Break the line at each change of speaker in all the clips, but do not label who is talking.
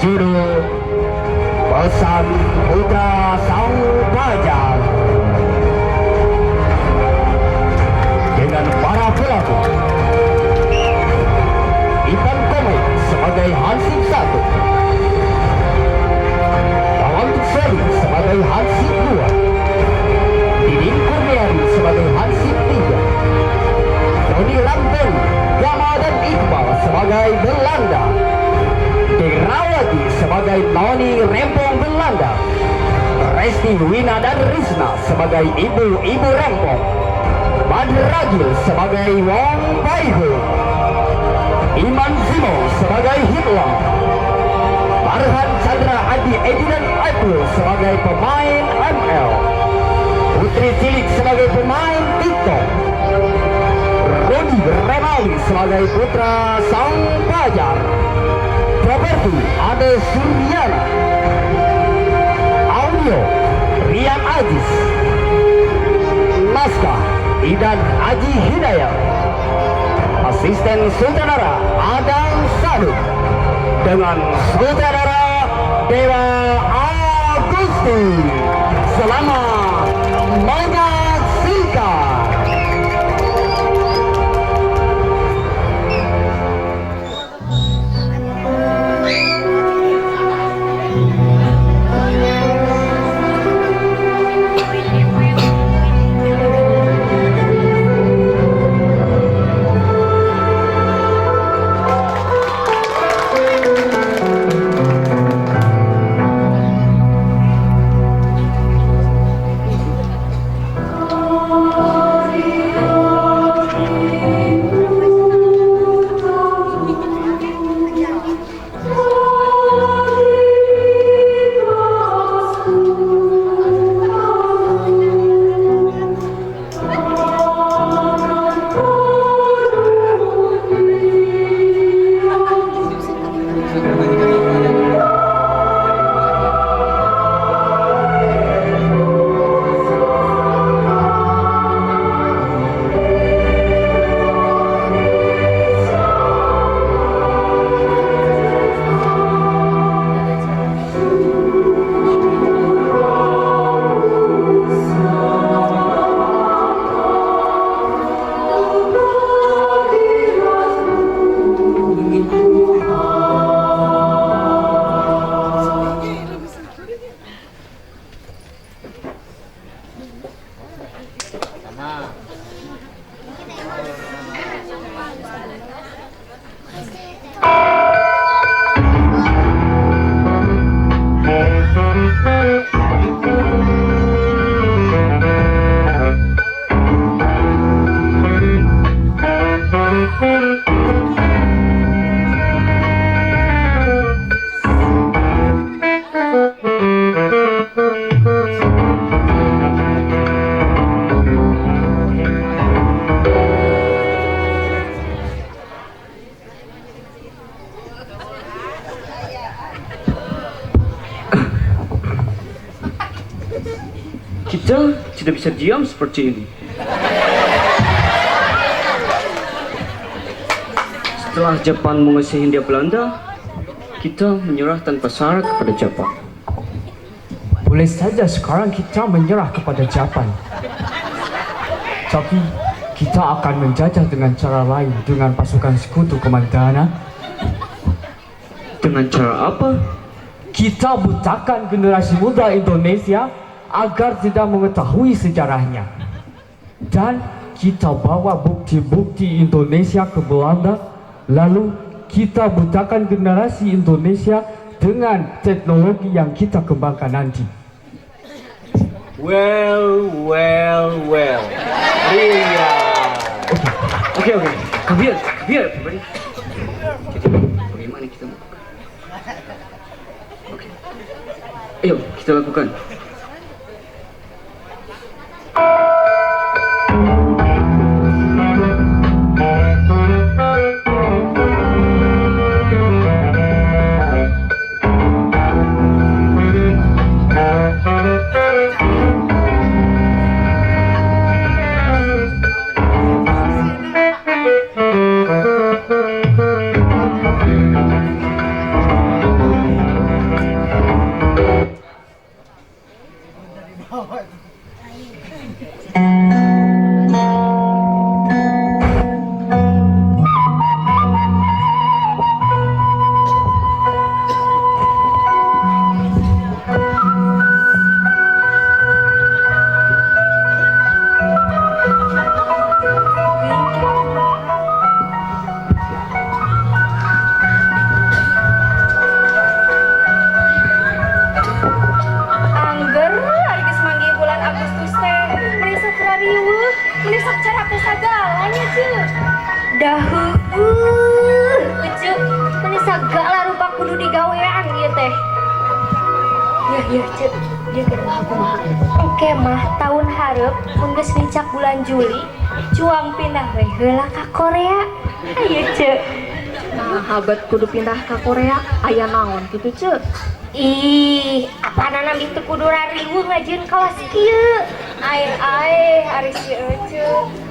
Judul Pesan Putra Sang Fajar dengan para pelakon Ivan Komeng sebagai Hansip 1, Wawan Seri sebagai Hansip 2, Didin Kurniadi sebagai Hansip 3, Doni Rampel, Gama dan Iqbal sebagai Belanda, Derawati sebagai Noni Rempong Belanda, Resti Wina dan Risna sebagai ibu-ibu Rempong, Badragil sebagai Wong Paihu, Iman Zimo sebagai Hitler, Farhan Chandra Adi Edi dan April sebagai pemain ML, Putri Cilik sebagai pemain TikTok, Rodi Remali sebagai putra Sang Fajar, Properti Ade Suryana, Audio Rian Ajis, Naskah Idan Aji Hidayat, Asisten Sutradara Adang Sadu, dengan sutradara Dewa Agusti. Selamat menyaksikan.
Kita tidak bisa diam seperti ini. Setelah Jepang menguasai Hindia Belanda, kita menyerah tanpa syarat kepada Jepang.
Boleh saja sekarang kita menyerah kepada Jepang. Tapi kita akan menjajah dengan cara lain, dengan pasukan sekutu Komandan.
Dengan cara apa?
Kita butakan generasi muda Indonesia agar tidak mengetahui sejarahnya. Dan kita bawa bukti-bukti Indonesia ke Belanda, lalu kita butakan generasi Indonesia dengan teknologi yang kita kembangkan nanti.
Well, well, well. Iya. Oke. Come here, everybody. Jadi, bagaimana kita melakukan? Oke. Ayo, kita lakukan.
Dah heueuh, Ece, meni sagala rupa kudu digawean ieu teh. Yeuh yeuh, Ceu, ieu kumaha kumaha. Engke mah tahun hareup mun geus nincak bulan Juli, cuang pindah we heula ka Korea. Ayo, Ceu.
Nah, habat kudu pindah ka Korea, aya naon kitu, Ceu?
Ih, apanana itu kudu rariweuh ngajieun kawas kieu.
Ae ae, ari si Ece.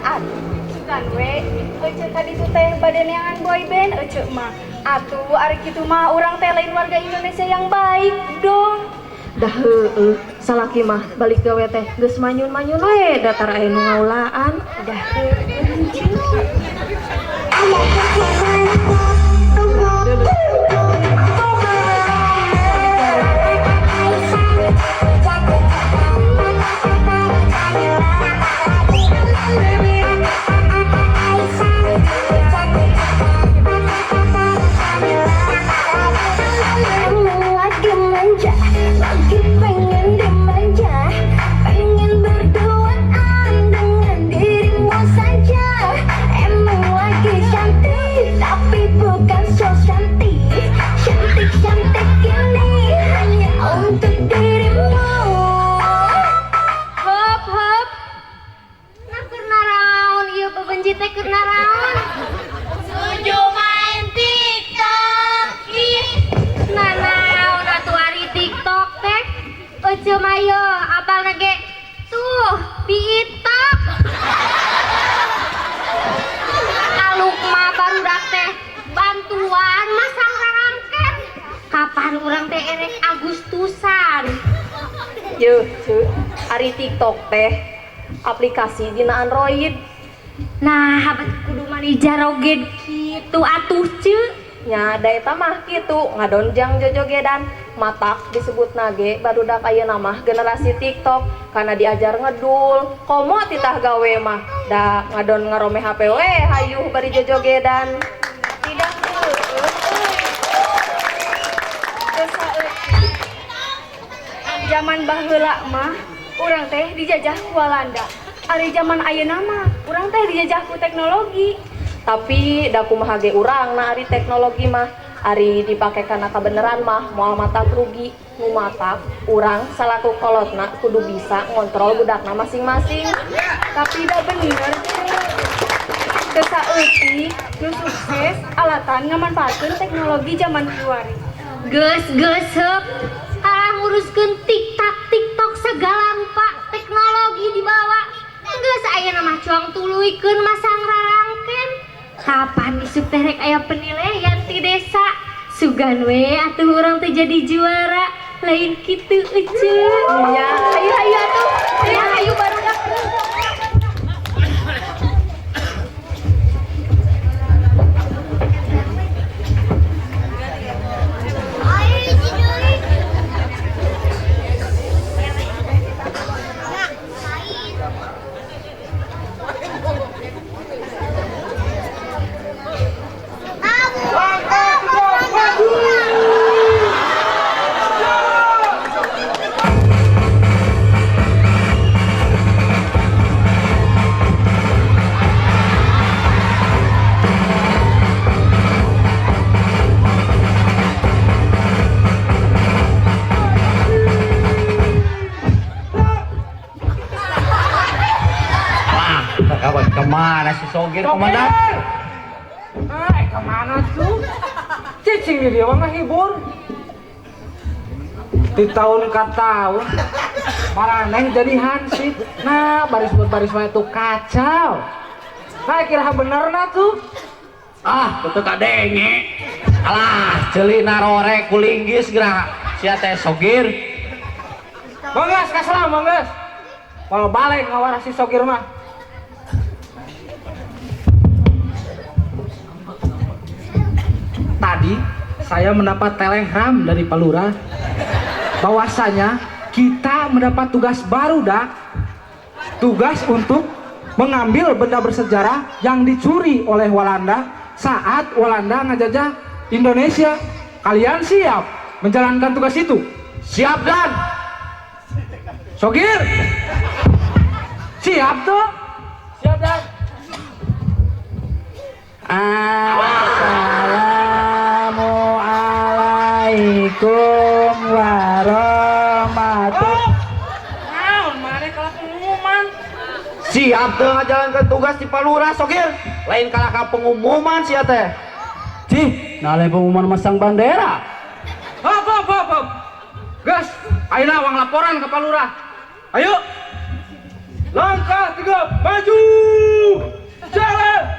Atuh, sugan we Ece kaditu teh bade neangan boy band Ece mah. Atuh, ari kitu mah urang teh lain warga Indonesia yang baik dong.
Dah heueuh, salaki mah balik gawe teh geus manyun-manyun we, datar aya nu ngaulaan.
Dah heueuh, Ceu.
Emang lagi manja, lagi pengen dimanja, pengen berduaan dengan dirimu saja. Emang lagi cantik, tapi bukan so cantik. Cantik-cantik ini hanya untuk dirimu.
Hop hop. Nah, keur naraon ieu bebenji teh, keur naraon? Nuju main TikTok. Ih, nah naon atuh ari TikTok teh? Ece mah yeuh apalna ge tuh biitok. Kalukma barudak teh bantuan masang rarangken. Kapan urang teh erek Agustusan?
Yeuh, Ceu, ari TikTok teh aplikasi dina Android.
Nah, habat kudu mani jaroget kitu atuh, Ceu.
Nya da eta mah kitu ngadonjang jojogedan, matak disebutna ge barudak ayeuna mah generasi TikTok karena diajar ngedul komo titah gawe mah da ngadon ngarome HP we hayuh bari jojogedan.
Tidak heueuh euy. Teu saeutik. Zaman baheula mah urang teh dijajah ku Walanda. Ari zaman ayeuna mah urang teh dijajah ku teknologi.
Tapi da kumaha ge urang na ari teknologi mah, ari dipake kana kabeneran mah moal matak rugi. Nu matak urang salaku kolotna kudu bisa ngontrol budakna masing-masing.
Tapi da bener, Ceu. Teu saeutik nu sukses alatan ngamanfaatkeun teknologi zaman kiwari.
Geus geus heup. Kalah nguruskeun TikTok TikTok segala rupa teknologi dibawa. Geus ayeuna mah cuang tuluykeun masang rarangken. Kapan isuk teh rek aya penilaian ti desa? Sugan we atuh urang teh jadi juara. Lain kitu, Ece.
Nya, hayu hayu atuh.
Ya, hayu barudak.
Alah, kawan kemana si Sogir, komandan?
Eh, kemana tuh? Cicing di dia mah ngahibur. Di tahun ke tahun, maraneh jadi hansip. Nah, baris baris mah itu kacau. Nah, kira bener nah tuh.
Ah, betul kadenge. Alah, ceuli narore kulinggis geura. Sia teh Sogir.
Manggas, kasalah, manggas. Kalau balik ngawarah si Sogir mah. Tadi saya mendapat telegram dari Pak Lurah bahwasanya kita mendapat tugas baru, dak. Tugas untuk mengambil benda bersejarah yang dicuri oleh Walanda saat Walanda ngejajah Indonesia. Kalian siap menjalankan tugas itu?
Siap, Dan.
Sogir, siap tuh? Siap, Dan. Assalamualaikum warahmatullahi.
Naon maneh kalah pengumuman? Siap teu ngajalankeun tugas di Pak Lurah Sogir. Lain kalah ka pengumuman sia teh. Cih, nah lain pengumuman masang bandera.
Hop hop hop hop. Gas, ayeuna wang laporan ke Pak Lurah. Ayo. Langkah tegap, maju. Jalan.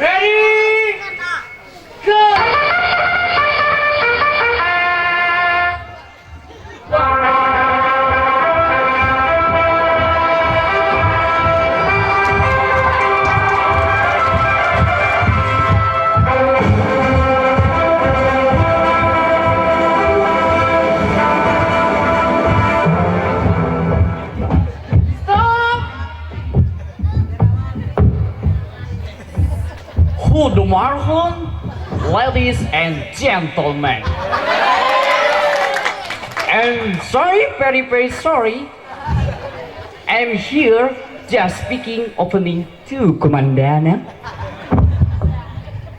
Ready? Go!
Goedemorgen, ladies and gentlemen. I'm sorry, very very sorry. I'm here just speaking opening to Komandana.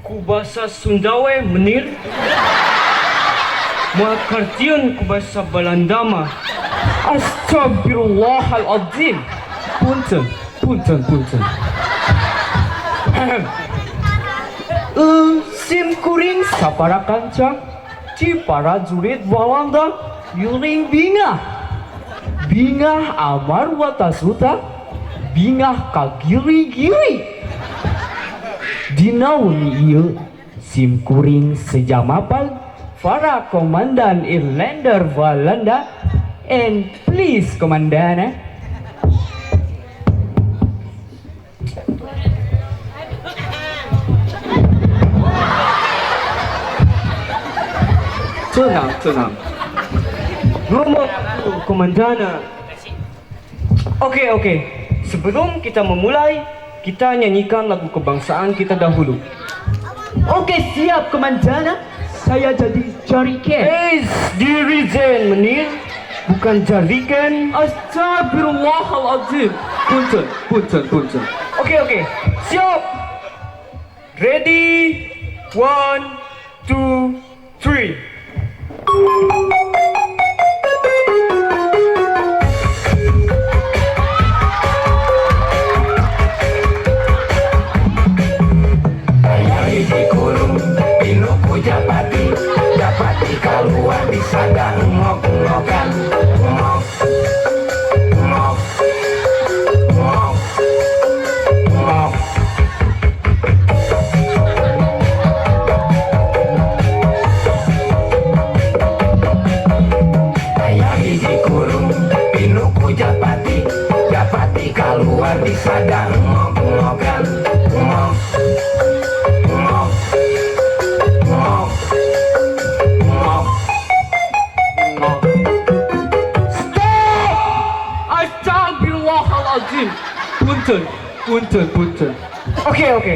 Ku bahasa Sunda we menir. Moal kartieun ku bahasa Belanda mah.
Astagfirullahaladzim. Punten, punten, punten. Sim kuring sapara kanca ci para jurit Walanda yuring bingah bingah amar watasuta bingah kagiri-giri dina wengi ieu sim kuring sejamapan para komandan Irlander Walanda and please komandana.
Tenang, tenang. Ngomong Komandana. Oke, oke. Sebelum kita memulai, kita nyanyikan lagu kebangsaan kita dahulu.
Oke, siap Komandana. Saya jadi jariken.
Dirijen menir, bukan jariken.
Astagfirullahaladzim. Punten, punten, punten.
Oke, oke. Siap. Ready? 1, 2, 3.
Dikurung pinuku japati, japati kaluar disadang ngok-ngokan. Ngok, ngok, ngok, ngok. Aya hiji kurung pinuku japati, japati kaluar disadang ngok-ngokan. Ngok, ngok, ngok, ngok.
Stop! Astagfirullahaladzim. Punten, punten, punten.
Oke, oke.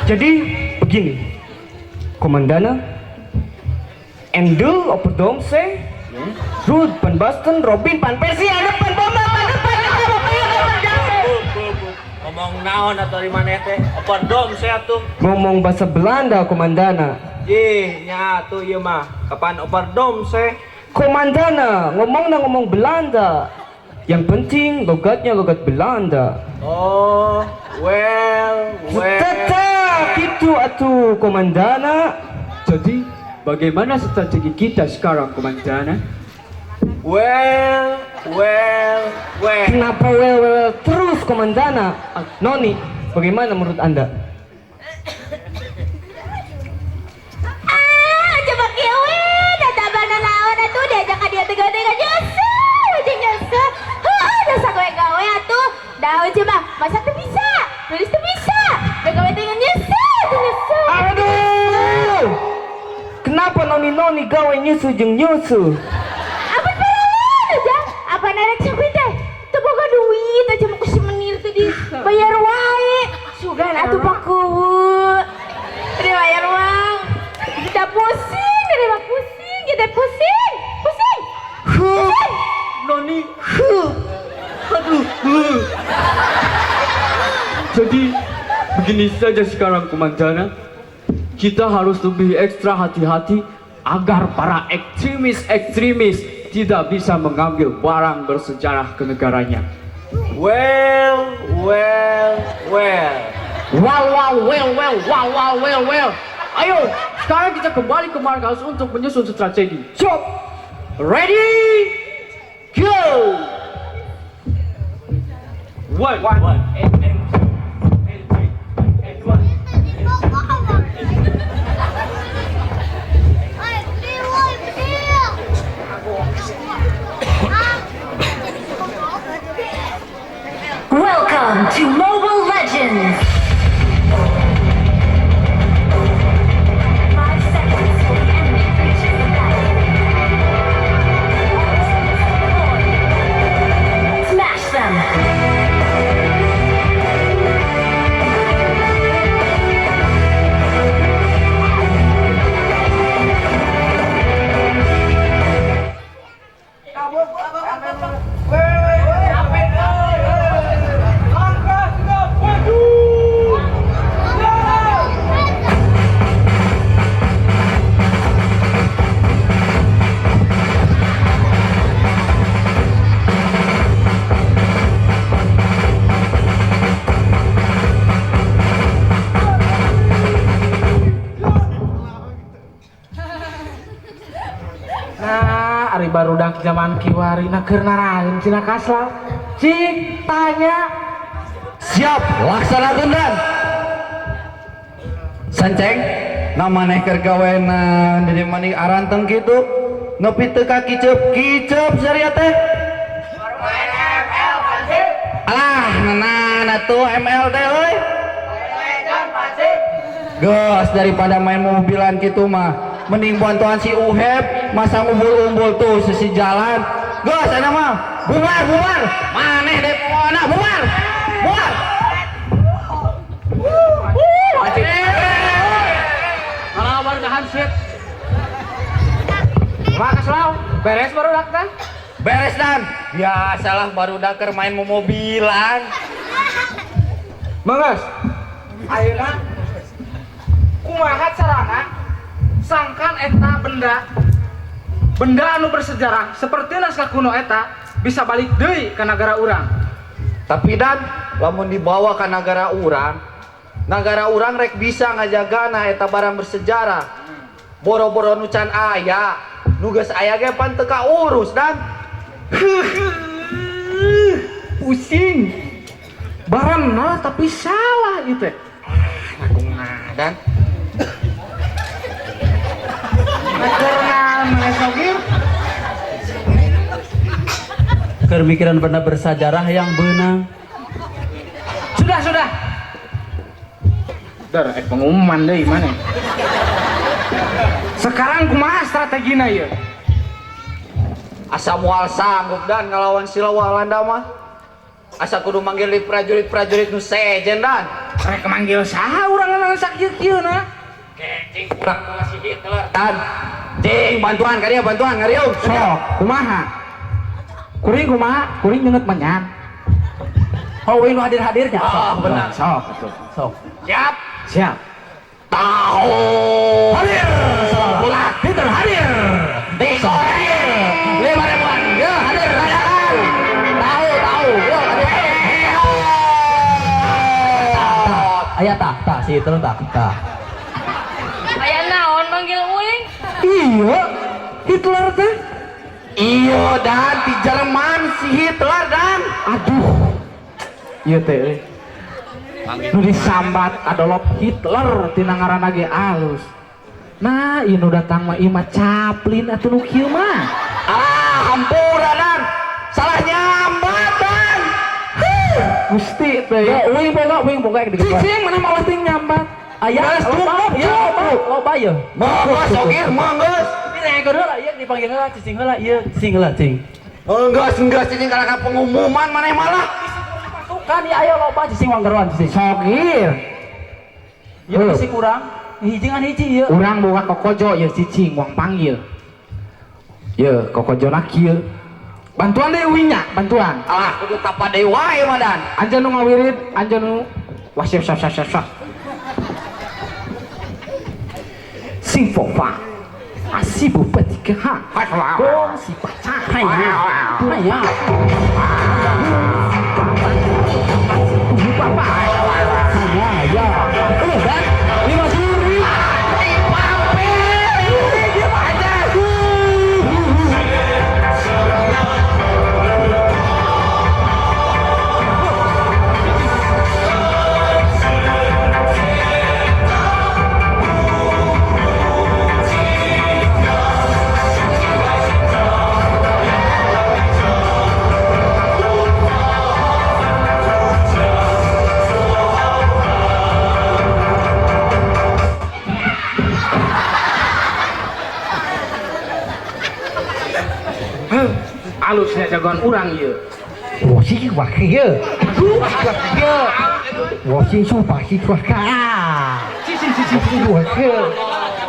Jadi begini, Komandana, Endel Operdomse, Ruud van Basten, Robin van Persie, ada van Bommel, van depan,
Ngomong naon atau di mana teh? Operdomse atuh.
Ngomong bahasa Belanda, Komandana.
Ih, nya atuh ieu mah. Kapan operdomse?
Komandana, ngomongna ngomong Belanda. Yang penting logatnya logat Belanda.
Oh, well, well.
Tetap itu atuh, Komandana.
Jadi, bagaimana strategi kita sekarang, Komandana?
Well, well, well.
Kenapa well, well, well terus, Komandana? Noni, bagaimana menurut Anda?
Ah, coba kieu we, databana naon atuh diajak ka dieu teh gawe teh nyesel, aja nyesel. Heuh, dosa gawe gawe atuh. Daun coba, masak teu bisa, nulis teu bisa. Gawe teh nyesel, nyesel.
Aduh! Kenapa noni-noni gawe nyusu jeung nyusu?
Apa paralon aja? Atuh Pak Kuwu. Dibayar uang. Kita pusing, dari mah pusing, kita pusing. Pusing. Pusing.
Noni. Aduh. Jadi begini saja sekarang Komandan. Kita harus lebih ekstra hati-hati agar para ekstremis-ekstremis tidak bisa mengambil barang bersejarah ke negaranya.
Well, well, well.
Wow, wow, well, well, wow, wow, well, well. Ayo, sekarang kita kembali ke markas untuk menyusun strategi. Siap, ready, go. One, one, and two, and three, and one.
Welcome to Mobile Legends! 5 seconds till the enemy reaches the battle. Smash them!
Nah, ari barudak zaman kiwari na keur naraeun cenah kasla. Cik tanya.
Siap, laksanakeun Dan. Sanceng, na maneh keur gawenan di mani aranteng kitu. Nepi teu ka kiceup-kiceup saria teh. Alah, nana tuh ML teh euy. Geus daripada main mobilan kitu mah, mending bantuan si Uheb masa ngumpul-ngumpul tuh sisi jalan. Geus ana mah, bubar bubar. Maneh deh pokona bubar. Bubar.
Ngalawan ka hansip. Kumaha kaslau? Beres barudak teh?
Beres Dan. Biasalah barudak keur main mobilan.
Manggas. Ayeuna kumaha carana sangkan eta benda anu bersejarah seperti naskah kuno eta bisa balik deui ke negara urang.
Tapi Dan, lamun dibawa ke negara urang rek bisa ngajagana eta barang bersejarah. Boro-boro nu can aya, nu geus aya ge pan teu kaurus Dan.
Pusing. Barangna tapi salah ieu teh.
Kumaha Dan?
Keur mikiran benda bersejarah yang beunang.
Sudah. Dar, pengumuman deui maneh. Sekarang kumaha strategina ieu?
Asa moal sanggup Dan ngalawan si Walanda mah. Asa kudu manggil di prajurit-prajurit nu sejen Dan.
Rek manggil saha urang nang sakieu-kieu na?
Cing kurang si Hitler Dan. Cing bantuan ka dia, bantuan ngariung.
Sok, kumaha? Kuring kumaha? Kuring nyeungeut menyan.
Oh, nu hadir-hadirnya.
Oh, benar.
Sok, betul.
Sok.
Siap.
Siap.
Tahu.
Hadir.
Bola
Hitler hadir.
Hadir. 5 ribuan. Ya, hadir. Tahu, tahu. Yo, hadir.
Aya tah, tah si Hitler tah, tah.
Aya naon manggil uing?
Iya, Hitler teh.
Iya Dan, di Jerman si Hitler Dan.
Aduh. Ieu teh euy. Nu disambat Adolf Hitler tina ngaranna ge alus. Nah, ieu nu datang mah ieu mah Chaplin atuh nu kieu mah.
Ah, hampura Dan. Salah nyambat Dan.
Gusti teh.
Uing boga, uing boga di
Cicing mana malah ting nyambat.
Aya,
cukup,
cukup. Loba ieu.
Mangga sogir, mangga.
Ini heula ieu dipanggil heula cicing heula ieu, cicing heula cing.
Enggeus cicing kalah ka pengumuman maneh malah.
Pasukan ya ayo loba cicing wanggeroan cicing.
Sogir.
Ieu masih kurang. Hiji ngan hiji ieu.
Urang boga kokojo ieu cicing wang panggil. Ye, kokojona kieu. Bantuan deui uing nya, bantuan.
Alah, kudu tapa deui wae mah dan.
Anjeun nu ngawirid, anjeun nu wah siap siap siap siap. Siap. Sing fo fa. Asibu petiga ha. Gong si paca. Haya. Haya.
Ya. Dan 5 juri.
Alusnya jagoan urang ieu.
Wo si wa ki ye. Ye. Wo si su pa si wa ka.
Si si si si
wa ke.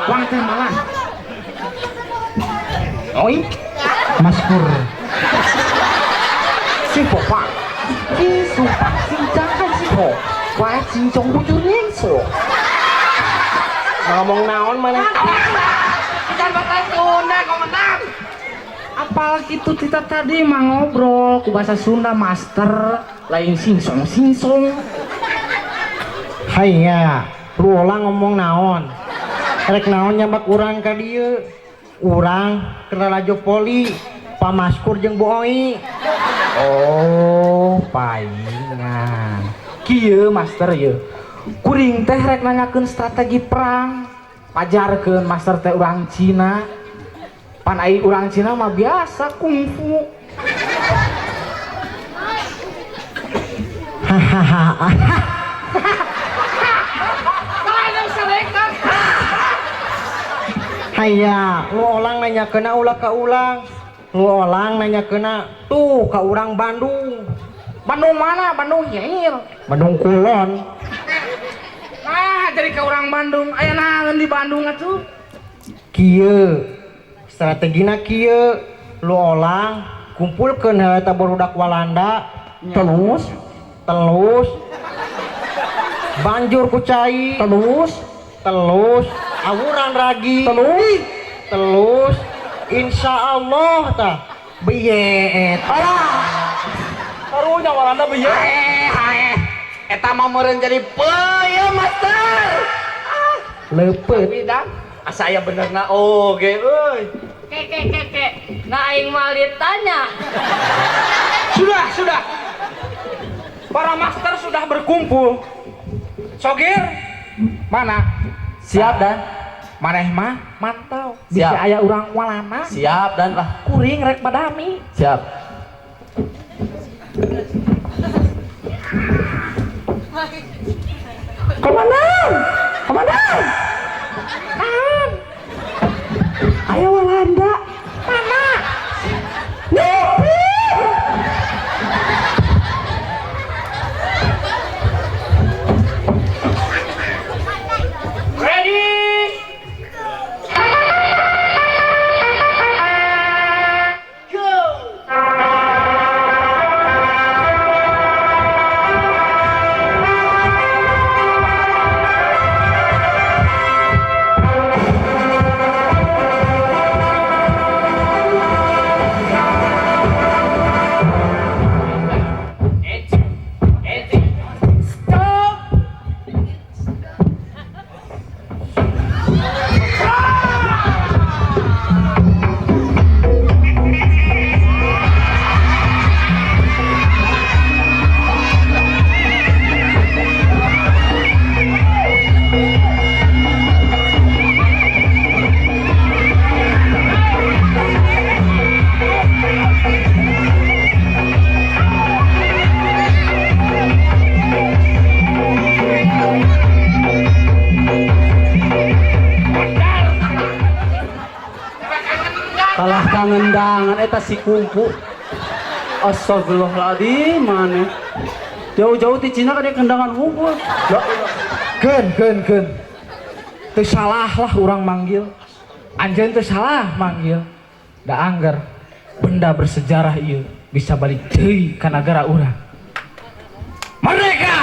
Wang teh malah. Oi.
Mas Pur.
Si po pa. Si su pa si jang kan si po. Wa si jong bu ju nian so.
Ngomong naon mana?
Kita bahasa Sunda komentar.
Apalagi itu kita tadi mah ngobrol ku bahasa Sunda master lain singsong singsong.
Haiya, lu olah ngomong naon? Rek naon nyambak urang ka dieu? Urang keur lalajo poli, Pak Maskur jeung Bu Oi.
Oh, paingan. Kieu master ieu. Kuring teh rek nanyakeun strategi perang. Pajarkeun master teh urang Cina. Pan ai urang Cina mah biasa kungfu.
Hahaha. Haya, lu olang nanya kena ulah ka ulang. Lu olang nanya kena tuh ka urang Bandung.
Bandung mana? Bandung Hilir.
Bandung Kulon.
Nah, jadi ka urang Bandung. Aya naon di Bandung atuh?
Kieu. Strategina kieu, lu olang kumpulkeun heula barudak Walanda, telus, telus. Banjur ku cai, telus, telus, awuran ragi, telus, telus. Insya Allah tah beyet.
Alah. Karunya Walanda beyet. Hae, eta mah meureun jadi peuyeum master. Ah,
leupeut.
Bidang. Asa aya benerna oge euy.
Ke ke ke ke. Nah aing mah ditanya.
Sudah, sudah. Para master sudah berkumpul. Sogir, mana?
Siap dan.
Maneh mah mantau. Bisa aya urang Walana.
Siap dan lah.
Kuring rek badami.
Siap.
Komandan! Komandan! Ayo Walanda. Mana? Nih.
Ready? Go.
Kalah kangendangan eta si kungfu. Astagfirullahaladzim, maneh. Jauh-jauh di Cina kan dia kendangan wungkul.
Keun, keun, keun. Teu salah lah urang manggil. Anjeun teu salah manggil. Da angger benda bersejarah ieu bisa balik deui ka nagara urang. Merdeka!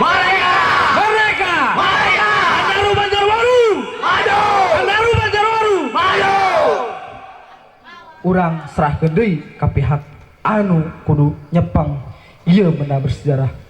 Merdeka! Merdeka! Merdeka! Handaru Banjarwaru! Maju! Handaru Banjarwaru! Maju! Urang serahkeun deui ka pihak anu kudu nyepeng ieu benda bersejarah.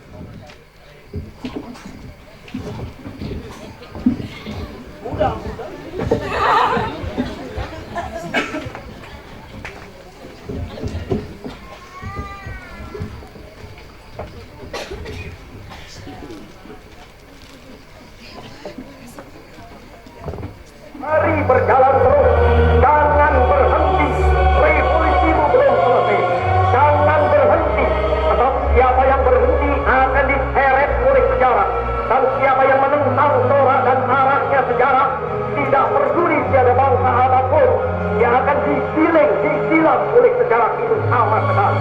Mari berjalan terus, jangan berhenti. Revolusimu belum selesai. Jangan berhenti, sebab siapa yang berhenti akan diseret oleh sejarah. Dan siapa yang menentang corak dan arahnya sejarah, tidak peduli tiada bangsa apapun, dia akan digiling, disilam oleh sejarah itu sama sekali.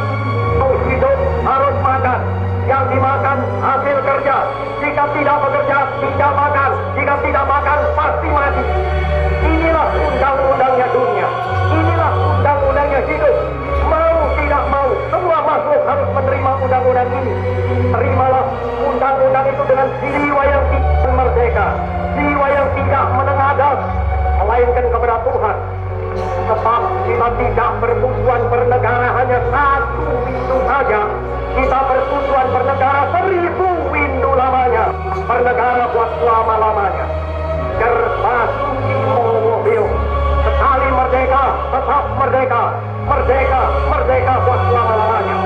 Mau hidup harus makan, yang dimakan hasil kerja. Jika tidak bekerja, tidak makan. Jika tidak makan, pasti mati. Inilah undang-undangnya dunia. Inilah undang-undangnya hidup. Mau tidak mau, semua makhluk harus menerima undang-undang ini. Terimalah undang-undang itu dengan jiwa yang tidak merdeka, jiwa yang tidak menengadah, melainkan kepada Tuhan. Sebab kita tidak bertujuan bernegara hanya satu windu saja. Kita bertujuan bernegara 1000 windu lamanya. Bernegara buat selama-lamanya. Gerbasuki mobil. Sekali merdeka, tetap merdeka. Merdeka, merdeka buat selama-lamanya.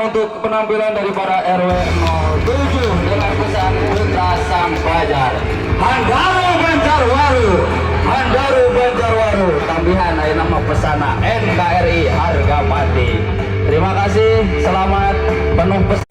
Untuk penampilan dari para RW 07 dengan pesan Putra Sang Fajar. Handaru Banjarwaru, Handaru Banjarwaru, tambihan ayeuna nama pesana NKRI harga mati. Terima kasih, selamat penuh pesan.